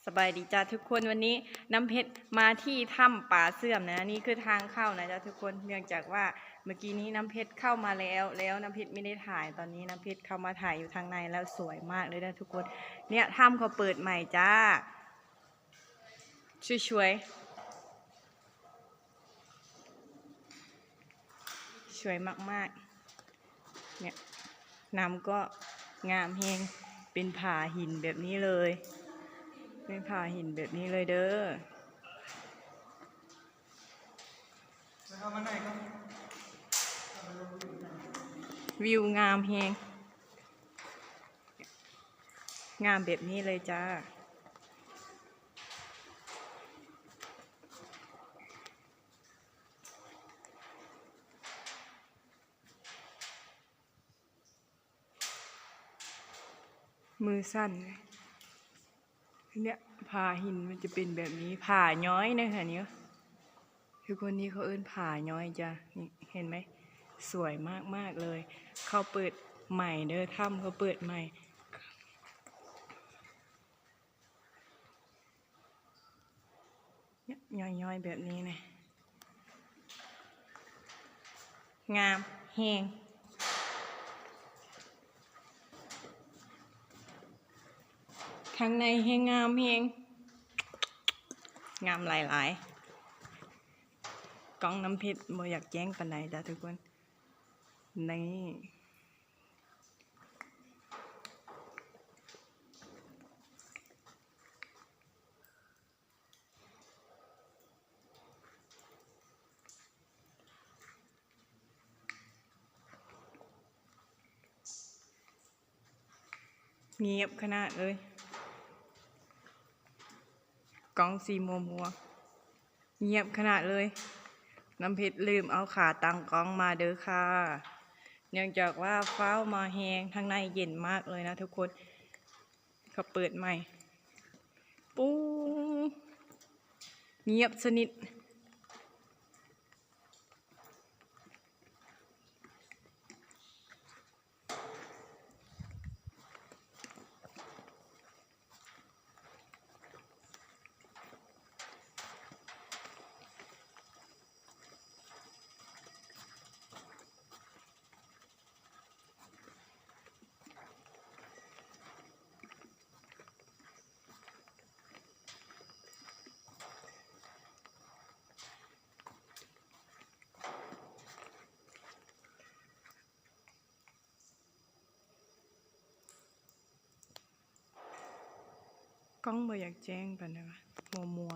ສະບາຍດີຈ້າທຸກຄົນ, ວັນນີ້ນ້ຳເພັດມາທີ່ຖ້ຳປາເຊື່ອມນະ, ນີ້ຄືທາງເຂົ້ານະຈ້າທຸກຄົນ. ເນື່ອງຈາກວ່າເມື່ອກີ້ນີ້ນ້ຳເພັດເຂົ້າມາແລ້ວ ແລ້ວນ້ຳເພັດໄມ່ໄດ້ຖ່າຍ, ຕອນນີ້ນ້ຳເພັດເຂົ້າມາຖ່າຍຢູ່ທາງໃນແລ້ວ. ສວຍມາກເລີຍນະທຸກຄົນ. ເນ່ຍ ຖ້ຳເຂົາເປີດໃໝ່ຈ້າ, ສວຍໆ. ສວຍມາກໆ. ເນ່ຍ ນ້ຳກໍງາມແຮງ, ເປັນຜາຫີນແບບນີ້ເລີຍ, ເປັນຜາຫີນແບບນີ້ເລີຍເດີ້. ວິວງາມແຮງ, ງາມແບບນີ້ເລີຍຈ້າ. ມືສັ່ນ. ເນ່ຍ ຜາຫີນມັນຈະເປັນແບບນີ້, ຜາຍ້ອຍນະຄະນີ້. ທຸກຄົນ ນີ້ເຂົາເອີ້ນຜາຍ້ອຍຈ້າ. ນີ້ເຫັນໄໝ? ສວຍມາກໆເລີຍ. ເຂົາເປີດໃໝ່ເດີ້, ຖ້ຳເຂົາເປີດໃໝ່. ຍ້ອຍໆແບບນີ້ນະ, ງາມແຮງ. ທາງໃນແຮງງາມແຮງ, ງາມຫຼາຍໆ. ກ້ອງນ້ຳເພັດບໍ່ຢາກແຈ້ງປານໃດຈ້າທຸກຄົນ. ນີ້ ງຽບຂະໜາດເລີຍ, ກ້ອງສີມົວໆ. ງຽບຂະໜາດເລີຍ. ນ້ຳເພັດລືມເອົາຂາຕັ້ງກ້ອງມາເດີ້ຄ່ະ, ເນື່ອງຈາກວ່າຟ້າວມາແຮງ. ທາງໃນເຢັນມາກເລີຍນະທຸກຄົນ, ເຂົາເປີດໃໝ່. ປູ ງຽບສະໜິດ. ກ້ອງບໍ່ຢາກແຈ້ງປານໃດວະ, ມົວໆ.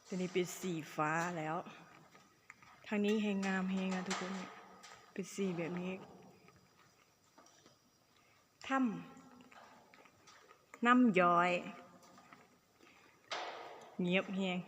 ຕົວນີ້ເປັນສີຟ້າແລ້ວ. ທາງນີ້ແຮງງາມແຮງນະທຸກຄົນ, ເປັນສີແບບນີ້. ຖ້ຳນ້ຳຍ້ອຍ, ງຽບແຮງ.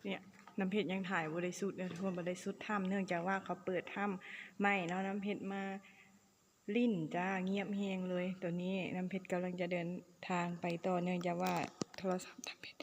ເນ່ຍ ນ້ຳເພັດຍັງຖ່າຍບໍ່ໄດ້ສຸດເດີ້ ທຸກຄົນ, ບໍ່ໄດ້ສຸດຖ້ຳ ເນື່ອງຈາກວ່າເຂົາເປີດຖ້ຳໃໝ່ເນາະ. ນ້ຳເພັດມາຫຼິ້ນຈ້າ, ງຽບແຮງເລີຍ. ຕອນນີ້ນ້ຳເພັດກຳລັງຈະເດີນທາງໄປຕໍ່ ເນື່ອງຈາກວ່າໂທລະສັບນ້ຳເພັດ